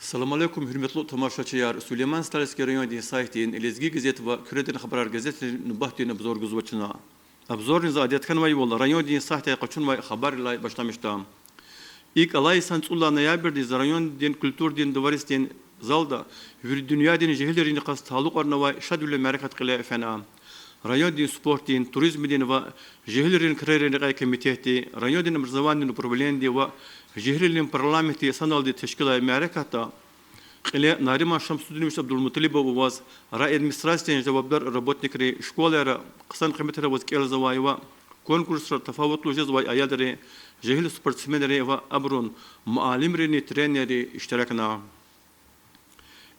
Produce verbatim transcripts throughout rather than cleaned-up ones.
Салам алейкум, гьуьрметлу тамашачияр! Сулейман-Стальский райондин сайтдин, Лезги газет ва Куьредин хабарар газетрин нубатдин обзор гузва чна. Обзорни за адет хьанвайвал райондин сайтдай къачунвай хабаррилай башламишда. ИкӀ, алай йисан цӀуд лагьай ноябрдиз райондин культурадин дворецдин залда вири дуьньядин жегьилрин йикъаз талукьарнавай шадвилин мярекат кьиле фена. Райондин спортдин, туризмдин ва жегьилрин крарин рекьяй комитетди, райондин образованидин управленияди ва жегьилрин парламентди саналди тешкилай мярекатда кьиле Нариман Шамсудинович Абдулмуталибов аваз райадминистрациядин жавабдар работникри, школайра хъсан къиметрив аваз кӀелзавай ва конкурсра тафаватлу жезвай аялри, жегьил спортсменри ва абурун муаллимрини тренерри иштиракна.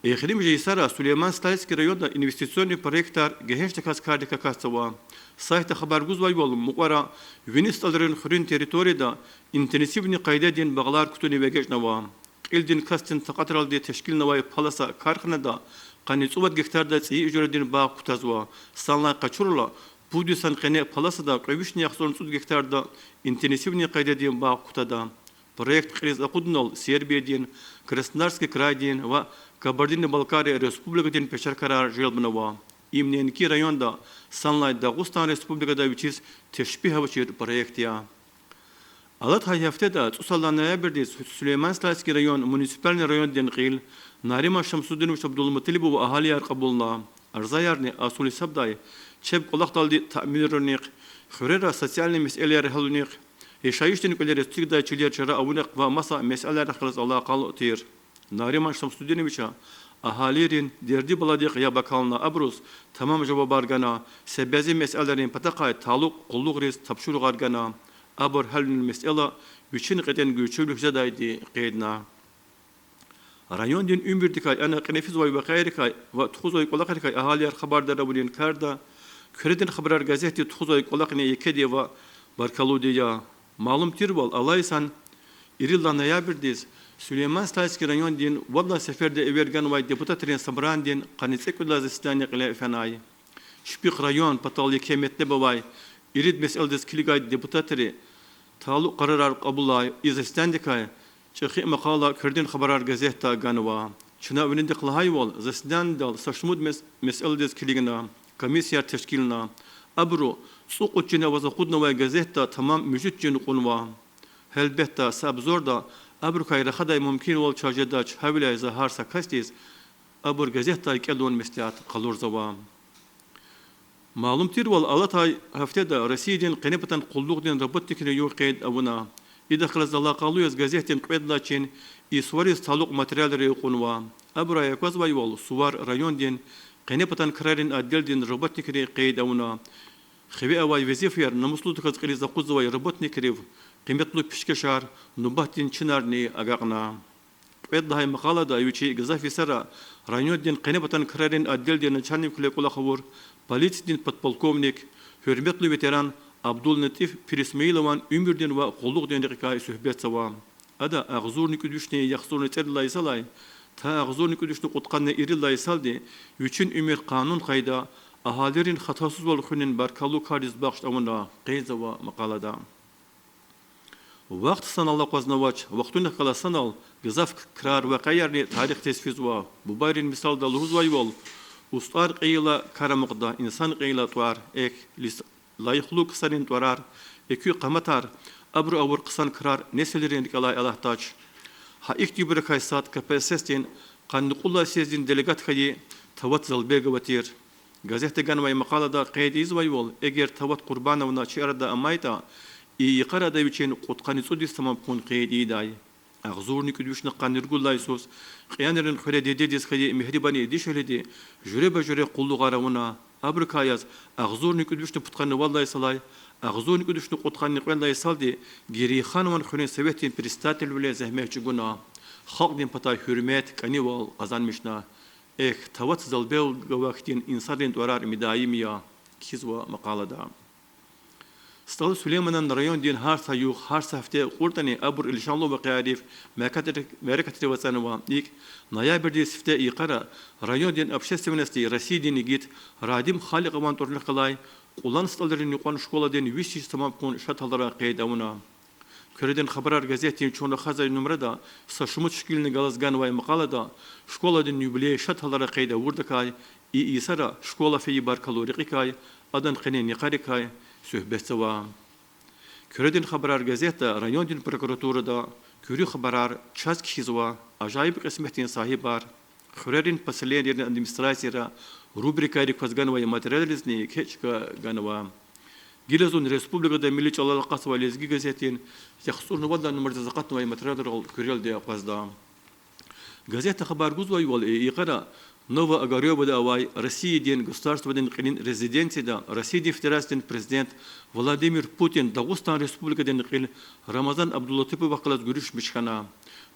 Эхиримжи йисара Сулейман-Стальский районда инвестиционный проектар гегьеншдаказ кардик акатзава. Сайтда хабар гузвайвал, мукьвара вини СтӀалрин хуьруьн территорияда интенсивный къайдадин багълар кутуна эгечӀнава. Кьилдин касдин такьатралди тешкилнавай Паласа карханада къанни цӀувад гектарда цӀийи ижурадин багъ кутазва. Санлай къачурла, пуд йисан къене Паласада кьве вишни яхцӀурни цӀуд гектарда интенсивный къайдадин багъ кутада. Проект кьилиз акъудунал Сербиядин, Краснодарский крайдин ва Кабардино-Балкария Республикадин пешекарар желбнава. Им неинки районда, санлай Дагъустан Республикада вичиз тешпигь авачир проект я. Алатай гьафтеда, цӀусад лагьай ноябрдиз, Сулейман-Стальский район муниципальный райондин кьил Нариман Шамсудинович Абдулмуталибова агьалияр кьабулна. Арзаярни асул гьисабдай чеб кӀвалахдалди таъмирунихъ, хуьрера социальный месэлаяр гьялунихъ, яшайишдин кӀвалера эцигдай чилер чара авунихъ ва маса месэлайрихъ галаз алакъалу тир. Нариман Шамсудиновича агьалийрин дерди-баладихъ яб акална, абуруз тамам жавабар гана, са бязи месэлайрин патахъай талукь къуллугъриз тапшуругъар гана. Абур гьялунин месэла вичин кьетӀен гуьрчевлух жедайди къейдна. Райондин уьмуьрдикай, ана кьиле физвай вакъиайрикай ва тухузвай кӀвалахрикай агьалияр хабардар авунин карда Куьредин хабарар газетди тухузвай кӀвалахни екеди ва баркаллуди я. Малум тирвал, алай йисан ирид лагьай ноябрдиз Сулейман-Стальский райондин вад лагьай сеферда эвер ганвай депутатрин собранидин къанни цӀекӀуьд лагьай заседание кьиле фенай. Чпихъ район патал еке метлеб авай ирид месэладиз килигай депутатри талукь къарарар кьабулай. И заседанидикай чӀехи макъала Куьредин хабарар газетда ганва. Чна винидихъ лагьайвал, заседанидал са шумуд мес-, месэладиз килигна, комиссияр тешкилна. Абуру цӀукьуд чин аваз акъуднавай газетда тамам муьжуьд чин кьунва. Гьелбетда, са обзорда абурукай рахадай мумкинвал чаз жедач, гьавиляй за гьар са касдиз абур газетдай кӀелун меслят къалурзава. Малум тирвал, алатай гьафтеда Россиядин къенепатан къуллугъдин работникрин югъ къейд авуна. Идахъ галаз алакъалу яз газетдин кьвед лагьай чин и сувариз талукь материалри кьунва. Абурай аквазвайвал, сувар райондин къенепатан крарин отделдин работникри къейд авуна. Хиве авай везифаяр намуслудаказ кьилиз акъудзавай работникрив къиметлу пишкешар, нубатдин чинарни агакьна. Кьвед лагьай макъалада вичи гзаф йисара райондин къенепатан крарин отделдин начальниквиле кӀвалах авур, полициядин подполковник, гьуьрметлу ветеран Абдуллатиф Пирисмаилован уьмуьрдин ва къуллугъдин рекьикай суьгьбетзава. Ада агъзурни кӀуьд вишни яхцӀурни цӀерид лагьай йисалай та агъзурни кӀуьд вишни кьудкъанни ирид лагьай йисалди вичин уьмуьр къанун къайда, агьалийрин хатасузвал хуьнин баркаллу кардиз бахш авуна, къейдзава макъалада. Вахт санал акъвазнавач, вахтунихъ галаз санал гзаф крар, вакъиаярни тарихдиз физва. Бубайрин мисалда лугьузвайвал, устӀар кьейила кар амукьда, инсан кьейила тӀвар, эхь, лайихлу ксарин тӀварар, экуь къаматар, абуру авур хъсан крар несилрин рикӀелай алатдач. Гьа ихьтинбурукай сад КПСС-дин къанни кьуд лагьай съезддин делегат хьайи Тават Залбегова тир. Газетда ганвай макъалада къейд ийизвайвал, эгер Тават Къурбановна чи арада амайтӀа, и йикъара ада вичин кьудкъанни цӀуд йис тамам хьун къейд ийидай. Агъзурни кӀуьд вишни къанни ругуд лагьай йисуз Кьянрин хуьре дидедиз хьайи мегьрибани дишегьлиди жуьреба-жуьре къуллугъар авуна, абурукай яз агъзурни кӀуьд вишни пудкъанни вад лагьай йисалай агъзурни кӀуьд вишни кьудкъанни кьвед лагьай йисалди Герейханован хуьруьн советдин председателвиле зегьмет чӀугуна, халкьдин патай гьуьрмет, кӀанивал къазанмишна. Эхь, Тават Залбегова хьтин инсанрин тӀварар мидаим я, кхьизва макъалада. СтӀал Сулейманан райондин гьар са югъ, гьар са гьафте кьуртӀани абур лишанлу вакъиайрив, мярекатрив ацӀанва. ИкӀ, ноябрдин сифте йикъара райондин общественностьди Россиядин игит Радим Халикьован тӀварунихъ галай Кьулан СтӀалрин юкьван школадин виш йис тамам хьун шад гьаларай къейд авуна. Куьредин хабарар газетдин чун рахазвай нумрада са шумуд шикилни галаз ганвай макъалада школадин юбилей шад гьаларай къейд авурдакай, и йисара школа фейи баркаллу рекьикай, адан къенин йикъарикай суьгьбетзава. Куьредин хабарар газетда райондин прокуратурада, Куьруь хабарар, Чаз кхьизва, Ажаиб кьисметдин сагьибар, Хуьрерин поселенийрин администрацияра рубрикайрик кваз ганвай материалризни еке чка ганва. Гила зун республикада милли чӀалал акъатзавай Лезги газетдин яхцӀурни вад лагьай нумрадиз акъатнавай материалрал куьрелди акъвазда. Газетда хабар гузвайвал, и йикъара Ново-Огарёвода авай Россиядин государстводин кьилин резиденцияда Россиядин Федерациядин Президент Владимир Путин Дагъустан Республикадин кьил Рамазан Абдулатиповахъ галаз гуьруьшмиш хьана.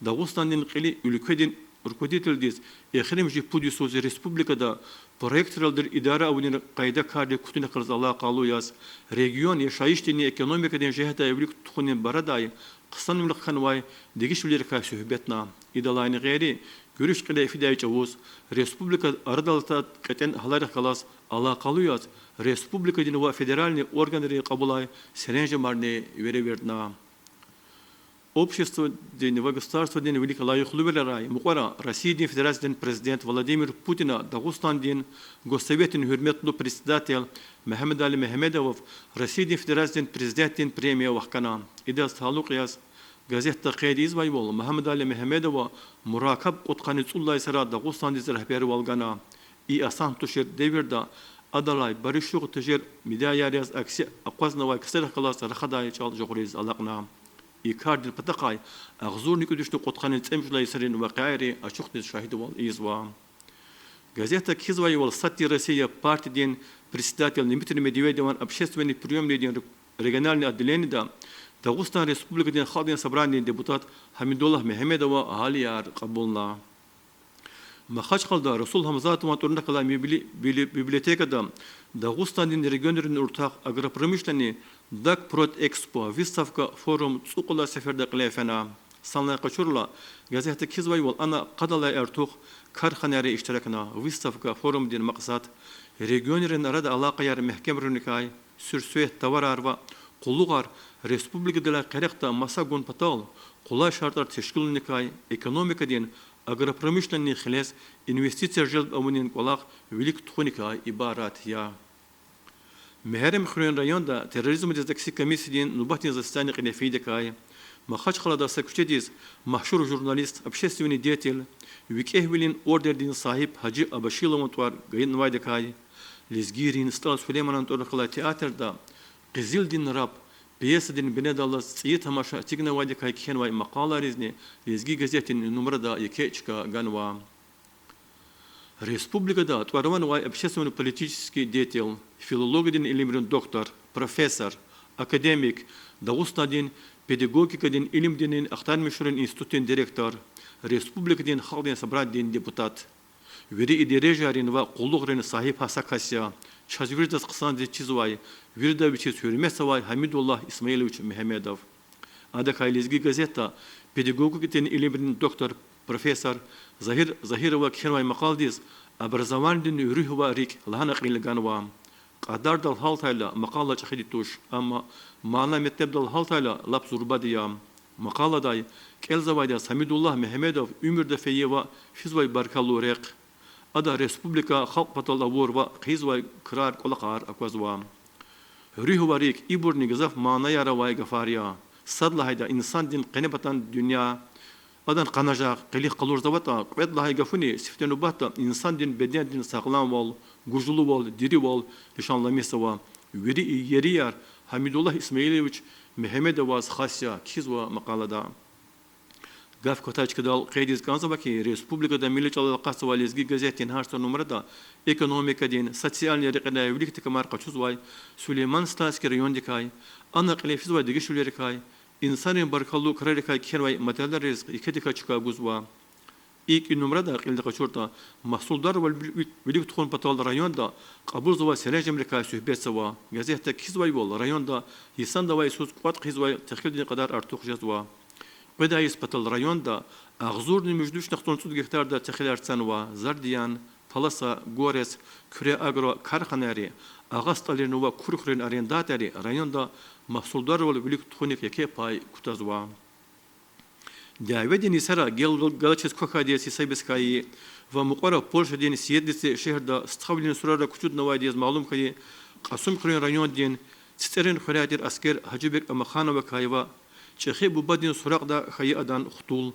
Дагъустандин кьили уьлкведин руководителдиз эхиримжи пуд йисуз республикада проектралди идара авунин къайда-карди кутунихъ галаз алакъалу яз, регион яшайишдинни экономикадин жигьетдай вилик тухунин барадай хъсанвилихъ хьанвай дегишвилерикай суьгьбетна. Идалайни гъейри, гуьруьш кьиле фидай чӀавуз республикадин арадал атай кьетӀен гьаларихъ галаз алакъалу яз республикадин ва федеральный органрин кьабулай серенжемарни веревирдна. Обществодин ва государстводин вилик лайихлувилерай мукьвара Россиядин Федерациядин Президент Владимир Путина Дагъустандин Госсоветдин гьуьрметлу председатель Мегьамедали Мегьамедовав Россиядин Федерациядин Президентдин премия вахкана. Идаз талукь яз газетда къейд ийизвайвал, Мегьамедали Мегьамедова муракаб кьудкъанни цӀуд лагьай йисара Дагъустандиз регьбервал гана. И асант тушир девирда адалай баришугъ тежер медаяр яз акси акъвазнавай ксарихъ галаз рахадай чӀал жагъуриз алакьна. И кардин патахъай агъзурни кӀуьд вишни кьудкъанни цӀемуьжуьд лагьай йисарин вакъиайри ачухдиз шагьидвал ийизва. Газетда кхьизвайвал, Сад тир Россия партиядин председатель Дмитрий Медведеван общественный приёмныйдин региональный отделениеда Дагъустан Республикадин Халкьдин Собраниедин депутат Гьамидуллагь Мегьамедова гьалияр кьабулна. Махачкъалада Расул Гьамзатован тӀварунихъ галай библи-, били-, библиотекада Дагъустандин регионрин уртах агропромышленный Дагпродэкспо выставка-форум цӀукьуд лагьай сеферда кьиле фена. Санлай къачурла, газетда кхьизвайвал, ана къад лагьай артух карханайри иштиракна. Выставка-форумдин макьсад регионрин арада алакъаяр мягькемарунивникай, суьрсуьгьуьт товарар ва къуллугъар республикадилай къерехда маса гун патал къулай шартӀар тешкилунивникай, экономикадин агропромышленный хилез инвестиция желб авунин кӀвалах вилик тухуникай ибарат я. Мегьарамдхуьруьн районда терроризмдиз акси комиссиядин нубатдин заседание кьиле фейидакай Махачкъалада са куьчедиз машгьур журналист, общественный деятель, ВикӀегьвилин ордендин сагьиб Гьажи Абашилован тӀвар ганвайдакай, лезгийрин СтӀал Сулейманан тӀварунихъ галай театрда Къизилдин раб пьесадин бинедаллаз цӀийи тамаша эцигнавайдакай кхьенвай макъалайризни Лезги газетдин нумрада еке чка ганва. Республикада тӀвар-ван авай общественно-политический деятель, филологиядин илимрин доктор, профессор, академик, Дагъустандин педагогикадин илимдинни ахтармишунрин институтдин директор, республикадин Халкьдин Собранидин депутат. Вири и дережайрин ва къуллугърин сагьиб гьа са кас я, чаз виридаз хъсандиз чизвай, вирида вичиз гьуьрметзавай Гьамидуллагь Исмаилович Мегьамедов. Адакай Лезги газетда педагогикадин илимрин доктор, профессор Загьир Загьирова кхьенвай макъаладиз образованидин руьгь ва рикӀ лагьана кьил ганва. Кьадардал гьалтайла, макъала чӀехиди туш, амма мана-метлебдал гьалтайла, лап зурбади я. Макъаладай кӀелзавайдаз Гьамидуллагь Мегьамедов уьмуьрда фейи ва физвай баркаллу рехъ, ада республика, халкь патал авур ва хъийизвай крар-кӀвалахар аквазва. Руьгь ва рикӀ— ибурни гзаф манаяр авай гафар я. Сад лагьайда, инсандин къенепатан дуьнья, адан къанажагъ къилих къалурзаватӀа, кьвед лагьай гафуни сифте нубатда инсандин бедендин сагъламвал, гужлувал, диривал лишанламишзава. Вири и ерияр Гьамидуллагь Исмаилович Мегьамедоваз хас я, кхьизва макъалада. Гаф кватай чкадал къейдиз кӀанзава хьи, республикада милли чӀалал акъатзавай Лезги газетдин гьар са нумрада экономикадин, социальный рекьидай вилик такамар къачузвай Сулейман-Стальский райондикай, ана кьиле физвай дегишвилерикай, инсанрин баркаллу крарикай кхьенвай материалриз еке-еке чка гузва. ИкӀ и нумрада, кьилди къачуртӀа, магьсулдарвал вилик тухун патал районда кьабулзавай серенжемрикай суьгьбетзава. Газетда кхьизвайвал, районда йисандавай йисуз кӀватӀ хъийизвай техилдин кьадар артух жезва. Къведай йис патал районда агъзурни муьжуьд вишни яхцӀурни цӀуд гектарда техилар цанва. Зардиян, Полоса, Горец, Куьре-Агро карханайри Агъа СтӀалрин ва Курхуьрин арендатори районда магьсулдарвал вилик тухуник еке пай кутазва. Дяведин йисара гел-, галачиз квахьайди яз гьисабиз хьайи ва мукьвара Польшадин Сиедлице шегьерда стхавилин сурара кучуднавайди яз малум хьайи Кьасумхуьруьн райондин ЦицӀерин хуьряй тир аскер Гьажибек Амахановакай ва чӀехи бубадин суракьда хьайи адан хтул.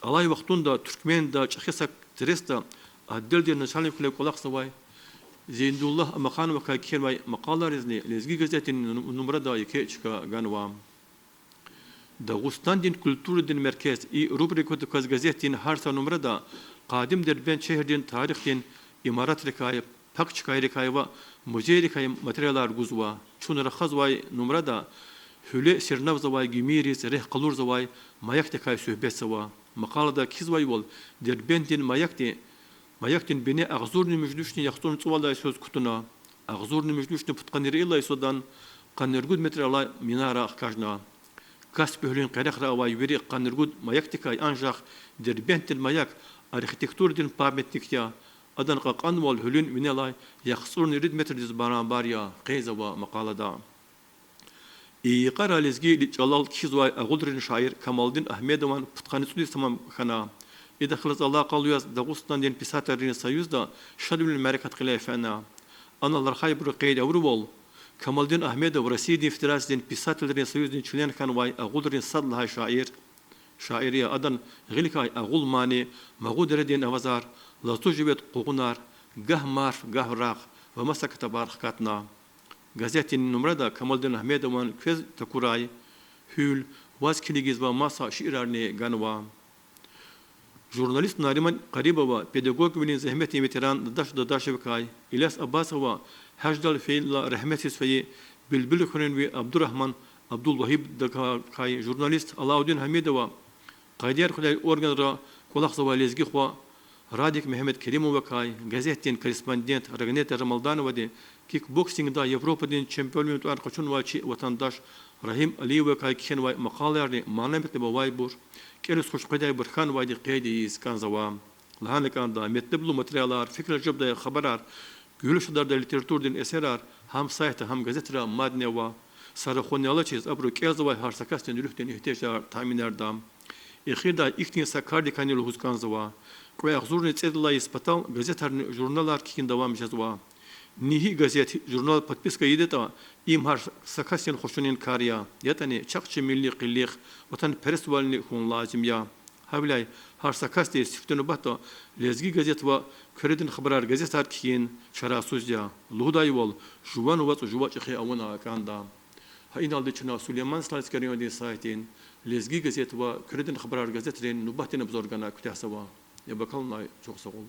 Алай вахтунда Туьркменда чӀехи са тресда отделдин начальниквиле кӀвалахзавай Зейнуллагь Амахановакай кхьенвай макъалайризни Лезги газетдин нум-, нумрада еке чка ганва. Дагъустандин культурадин меркез и рубрикадик кваз газетдин гьар са нумрада къадим Дербент шегьердин тарихдин имаратрикай, пак чкайрикай ва музейрикай материалар гузва. Чун рахазвай нумрада гьуьле сернавзавай гимийриз рехъ къалурзавай маякдикай суьгьбетзава. Макъалада кхьизвайвал, Дербентдин маякди, маякдин бине агъзурни муьжуьд вишни яхцӀурни цӀувад лагьай йисуз кутуна. Агъзурни муьжуьд вишни пудкъанни райилай йисудан къанни ругуд метр алай минара хкажна. Каспи гьуьлуьн къерехра авай вири къанни ругуд маякдикай анжах Дербентдин маяк архитектурадин памятник я, адан кьакьанвал гьуьлуьн винелай яхцӀурни ирид метрдиз барабар я, къейдзава макъалада. И йикъара лезги чӀалал кхьизвай агъулрин шаир Камалдин Агьмедован пудкъанни цӀуд йис тамам хьана. Идахъ галаз алакъалу яз Дагъустандин писателрин союзда шадвилин мярекат кьиле фена. Анал рахайбуру къейд авурвал, Камалдин Агьмедов Россиядин Федерациядин писателрин союздин член хьанвай агъулрин сад лагьай шаир, шаир я. Адан гъиликай агъул мани Магъу дередин авазар, Лацу живед къугъунар, Гагь марф, гагь рагъ ва маса ктабар хкатна. Газетдин нумрада Камалдин Агьмедован квез такурай Гьуьл, Ваз килигиз ва маса шиирарни ганва. Журналист Нариман Къарибова педагогвилин зегьметдин ветеран Дадаш Дадашевакай, Иляс Аббасова гьаждал фейила рагьметдиз фейи Билбилхуьруьнви Абдурагьман Абдулвагьибдакай, журналист Алаудин Гьамидова къайдаяр хуьдай органра кӀвалахзавай лезги хва Радик Мегьамедкеримовакай, газетдин корреспондент Рагнета Рамалдановади кикбоксингда Европадин чемпионвилин тӀвар къачунвай чи ватандаш Рагьим Алиевакай кхьенвай макъалаярни мана-метлеб авайбур, кӀелиз хуш къведайбур хьанвайди къейд ийиз кӀанзава. Лагьана кӀанда, метлеблу материалар, фикирар жедай хабарар, гуьгьуьл шадардай литературадин эсерар гьам сайтда, гьам газетра мадни ава. Са рахунни алачиз абуру кӀелзавай гьар са касдин руьгьдин игьтияжар таъминарда. Эхирдай ихьтин са кардикайни лугьуз кӀанзава. Кьве агъзурни цӀедалай йис патал газетарни журналар кхьин давам жезва. Ни гьи газет, журнал подписка ийидатӀа, им гьар са касдин хушунин кар я, ятӀани чахъ чи милли къилих, ватанпересвални хьун лазим я. Гьавиляй гьар са касдиз сифте нубатда Лезги газет ва Куьредин хабарар газетар кхьин чарасуз я. Лугьудайвал, жуван вацӀ жува чӀехи авуна кӀанда. Гьа иналди чна Сулейман-Стальский райондин сайтдин Лезги газет ва Куьредин хабарар газетрин нубатдин обзор гана куьтягьзава. Яб акалунай чухсагъул.